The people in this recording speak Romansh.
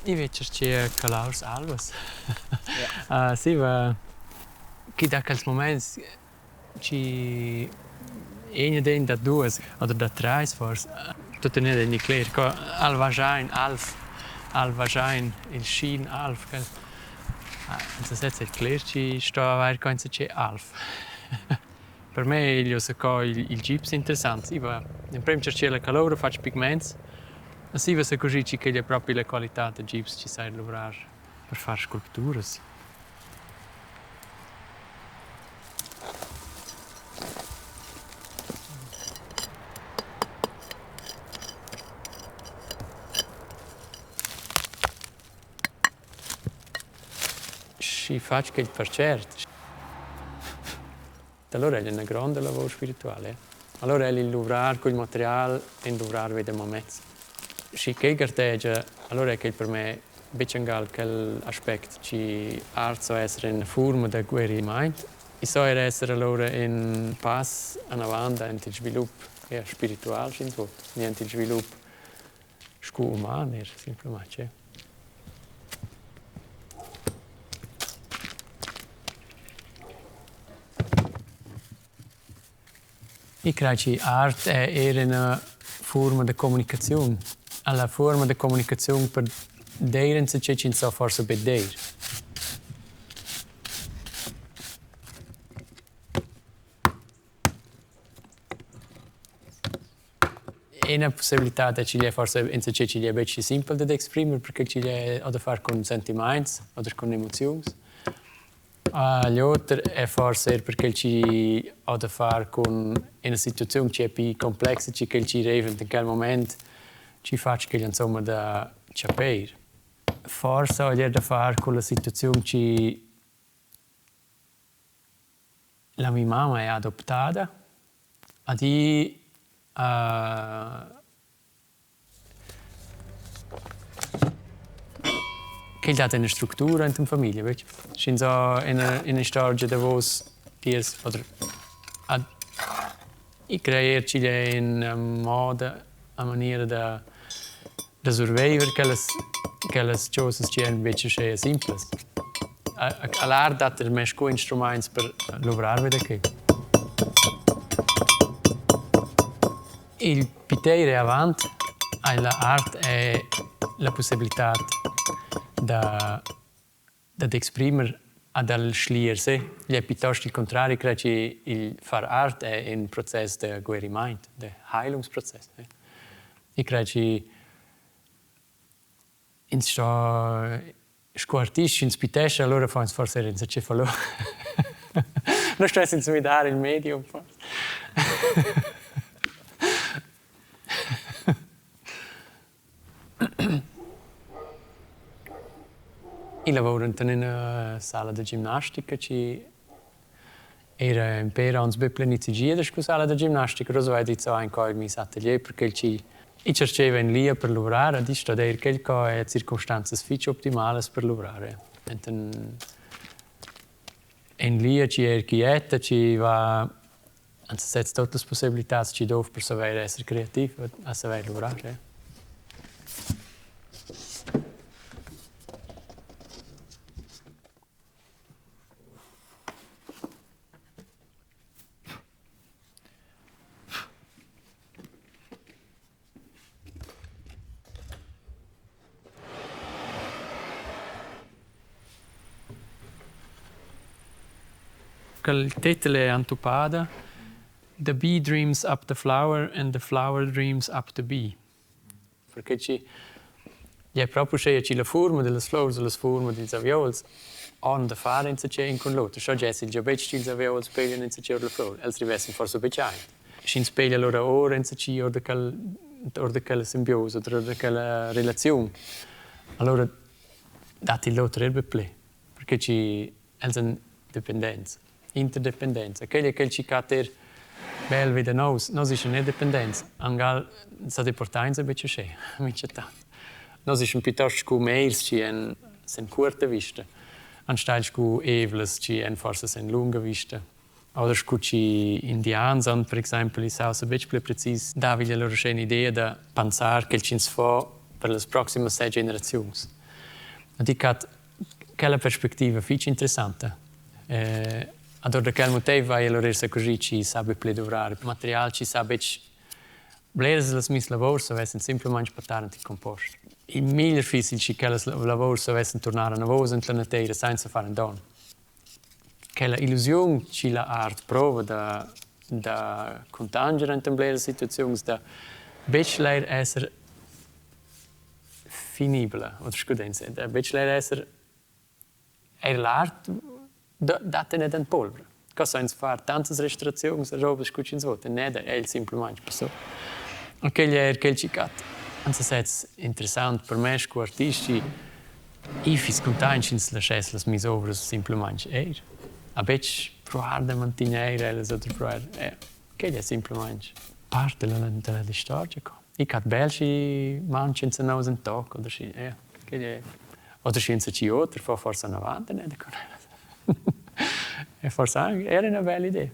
I vegn tschertgà colurs alvas. Siva chi dà quels muments chi egna degn da duas oder da trais forsa. Tuttenina vegni cler co alvagiain alv, alvagiain, il schin alv quel. In sasez è cler chi sto avair co insatgè alv. Per me igl ussa co il gips interessant. I va l'emprim tschertgà la caloura, fatg pigments e siva s'accurgì chi ch'igl è propi la qualità da gips chi sai luvrar per far sculpturas. Schi fatg quel pertschert. Allora è üna gronda lavur spirituala. Allora è il luvrar cul material e il luvrar vi da mamez. Schi quei gartegia, allora è quel per me betg angal quel aspect chi art so esser ina fuorma da guerimaint. I so er esser allura in pass anavant aint il svilup eir spiritual, sch'ins vot, ni aint il svilup scu uman eir simplamaing. I craj chi art è eir üna fuorma da comunicaziun. La fuorma da comunicaziun per deir insatgè chi'ns so forsa be deir. Ina pussaiblitad è ch'igl è forsa insatge ch'igl è betg simpel dad exprimer perché ch'igl è da far cun sentimaints oder cun emoziuns. L'oter è forsa er perché chi ho da far cun ina situaziun chi è pli complexa che quel chi reiva in quel moment chi fatsch quel insomma da chapir. Forsa ho er da far cun la situaziun chi La mia mamma è adoptada ad i ch'el dat üna structura enten famiglia, betg? Sch'ins ha üna üna istorgia davos tiers oder ad i crajer ch'igl è üna moda, a maniera da da surviver quellas quellas chosas chi èn betg uschè simplas. A l'art dat el mez sco instrumaints per luvrar vi da que. Il piteir è avant, la art è la pussibilitad da dad exprimer ad al schliar se. Igl è piuttosto il contrari, crei che il far art è in process da guerimaint, da Heilungsprozess. Ich crei che ins sto sco artist ins pitescha, allura fa ins forse er insatge falò. Non stess ins midar il medium forse. I lavur enten ina sala da gimnastica chi era ün pêr ons be planificheda sco sala da gimnastica. Uossa vain dit aint qua in meis atelier perché chi i tschercheva ün lia per luvrar ed isto eir quel co e circumstanzas fich optimalas per luvrar. Enten ün lia chi eir quieta, chi va Ans sez tuot las pussibilitats chi dov per savair esser creativ a savair luvrar, ja. Quel tetel è antupada The bee dreams up the flower and the flower dreams up the bee. Perché chi è proprio uschea chi la fuorma dellas flurs e las fuorma dils aviouls han da far insatgè in cun l'oter. Scha gess il già betg ch'ils aviouls peglian insatgè our la flur, els rivessen forsa betg aint. Sch'ins peglia allura ora enzatgi or da quel or da quella simbiosa oder da quella relaziun, allura datti l'oter er be pli, perché chi els èn dependents, interdependenza. Quel è quel chi catta er bel vi da nous. Nus ischan er dependents, angal sa deportainsa betg uschè, minchatant. Nus ischan piuttost scu mairs chi èn sen cuorta vista, anstagl scu evlas chi èn forsa sen lunga vista. Oder scu chi indians han per exaimpel i sa ussa betg pli precis davigl lur uschè ün'idea da pensar quel ch'ins fo per las proximas set generaziuns. Ed i cat quella perspectiva fich interessanta. Ad or da quel motiv vai allura eir s'accurgì chi sa be plü dovrar material chi sa betg bleras da las mias lavors savessan simplamaing portar ant il compost. Il meglier fiss il chi quellas lavors savessan turnar anavos ant la nateira sainza far ün don. Quella illusiun chi la art prova da da cuntanger enten bleras situaziuns da betg lair esser finibla oder scudenza, da betg lair esser eir l'art dat net en polvra. Co sains far tantas restauraziuns e robas scu ch'ins vot e neda el simplamaing passò. E quel è eir quel chi cat an sasez interessant per me scu artist chi i fiss cuntaint sch'ins laschess las mias ouvras simplamaing eir. A betg pruar da mantegnair ellas oder pruar quel è simplamaing part della della istorgia co. I cat bel schi manchens a nous ün toc oder schi quel è oder schi insatgi oter fa forsa inavant e forsa era üna bella idea.